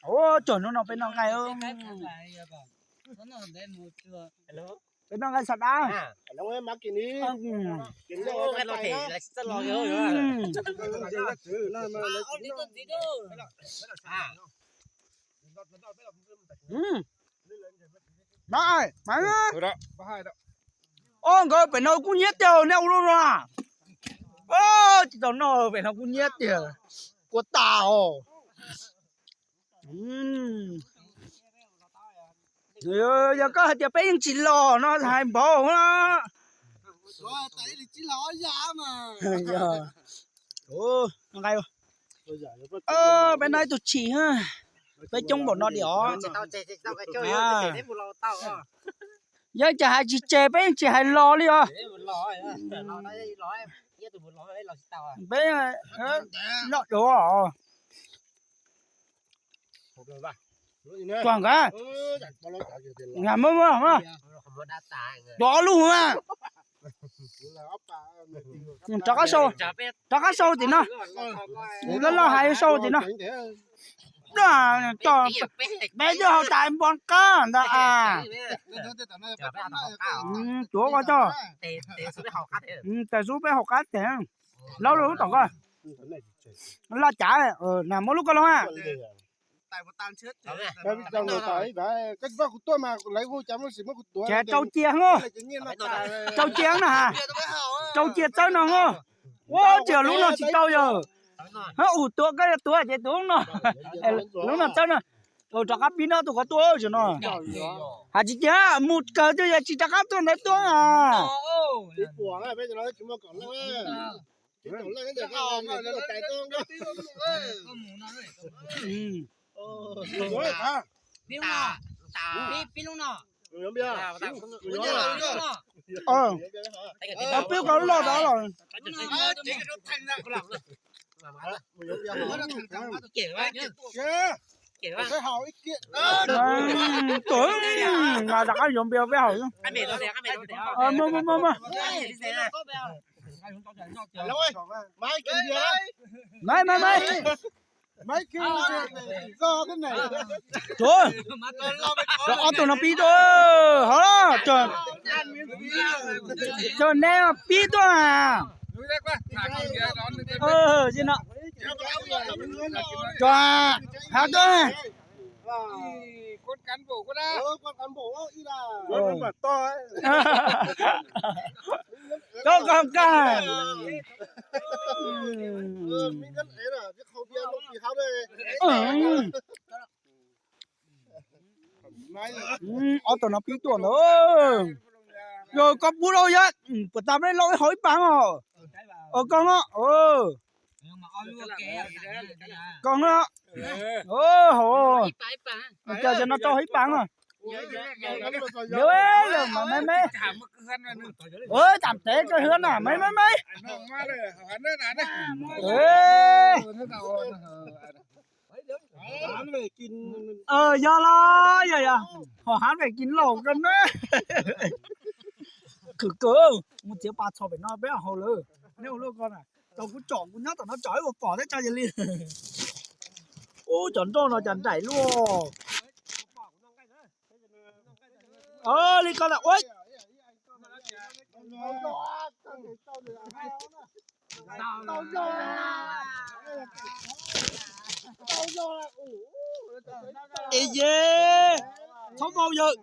Ua, cov hnub no peb noj nqaij. Peb noj nqaij sas dab. Ob nkawd pem no kuj nyiab tiag nej ua luaj no. Tsis tau noj pem no kuj nyiab tiag. Kua tas os. Yog koj hais tias peb yeej tsis los no hais npaum na. Peb noj ib tug tshis, peb coob npaum no diam os. Yeej tsis hais tsis tseg, peb yeej tsis hais los li os. Peb noj duav. Tuag nkav. Tuav ob lub mas. Rov qab sau, rov qab sau tim no. Loj loj hais sau tim no. Peb twb hau tas npo qab ntag as. Tuav ko coj. Tes xub peb hau qab tes. Laub lub tom ko. Loj cav, na muab lub ko los a. Ces rau cia hos, rau cia na has, rau cia txawb no hos. Ua tsis yog lub no tsis tau yog. Hos, ua tuav koj yuav tuav ces tuav lub no. Lub no txawb no. Rov qab pib noj tus ko tuaj no. Hais tsis tiag, mus kawg twb yog tsis rov qab tuaj ntawd tuaj na. Pib ko loj rov los. Tuaj, mas rov qab yuav npias peb haus. Muaj, muaj, muaj, muaj. Maiv, maiv, maiv. Tuaj, ob tug no pib tuaj, hov, cov neb pib tuaj. Cov, hav tuaj. Koj koj koj. Ob tug no pib tuaj ntawd. Yog koj pub rau yog puas tas peb lau ib haus ib pas os. Koj no, koj no, cas no rau ib pas os. Tam tev koj hwb na, maiv maiv maiv. Yog los yog yog, hom hav pem kis laus koj na. Khwv kawg, mus txiav pas txhos pem no peb haus lawm. Nej ua luaj ko na, tau kuv tsom kuv nyob tom no tsom ib ua pom thiab tso yog li. Ub, cov nroj no cas nraim luaj. Li ko na ua. Es ye, txhob vau yawg.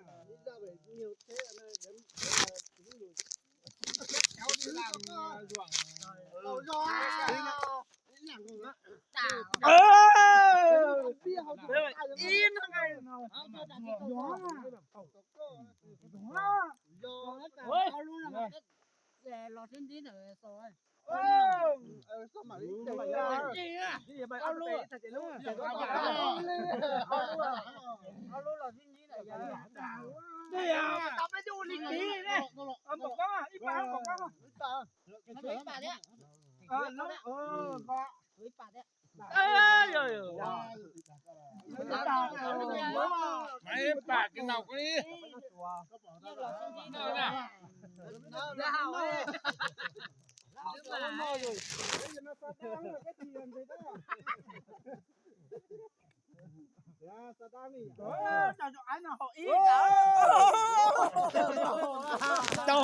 Tau,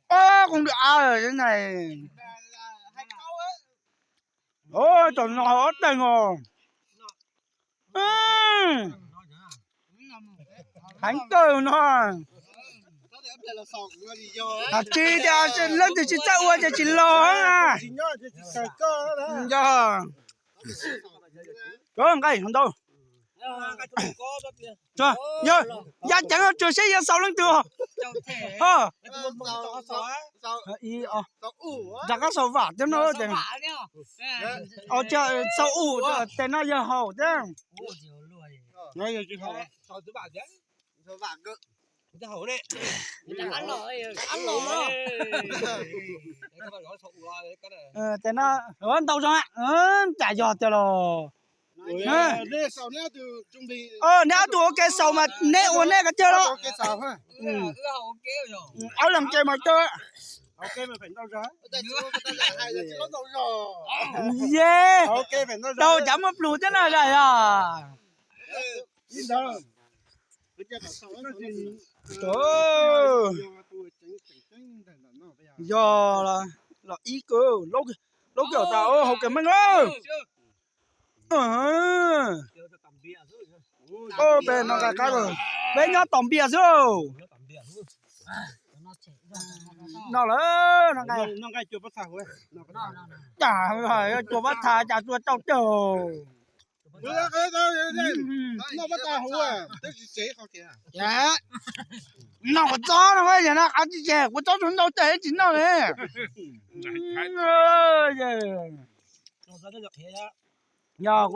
ub, qhov ntawd ne. Ub, tam no ob teeg os. Heev kawg no. Hais tsis tias leej twg tsis txawj ua ces tsis los na. Yog. Nqaij ntau. Yog, ya ceev tsuas seb yuav xaus leej twg. Rov qab xaus vam thiab no. Xaus ub, tes no yog haum thiab. Tes no ntau zog, cas yog tiag los. Neb ob tug ua ke xaus mas neb ua neb ko tiag los. Ob leeg ke mas kawg. Ye, tau cav muaj plhus thiab na yog. Yog los ib kawg, laub kawg tas hauv kev meej. Peb no nqaij qab, peb nyob tom npias xwb. No lawm, cas cua pab tha cas cua tau cawg. Noj kuv txob no, yog no qab tsis tseg, kuv txob tsuas ntau cawg tsis noj li. Yog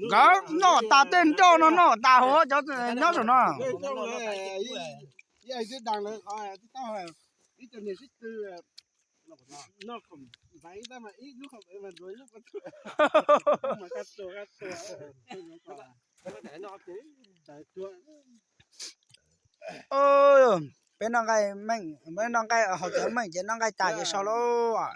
nkawd noj tas tej nroj no, noj tas hauv cov nyob saum no. Peb noj nqaij meej, peb noj nqaij haus cawv meej ces noj nqaij tas ces so lauj.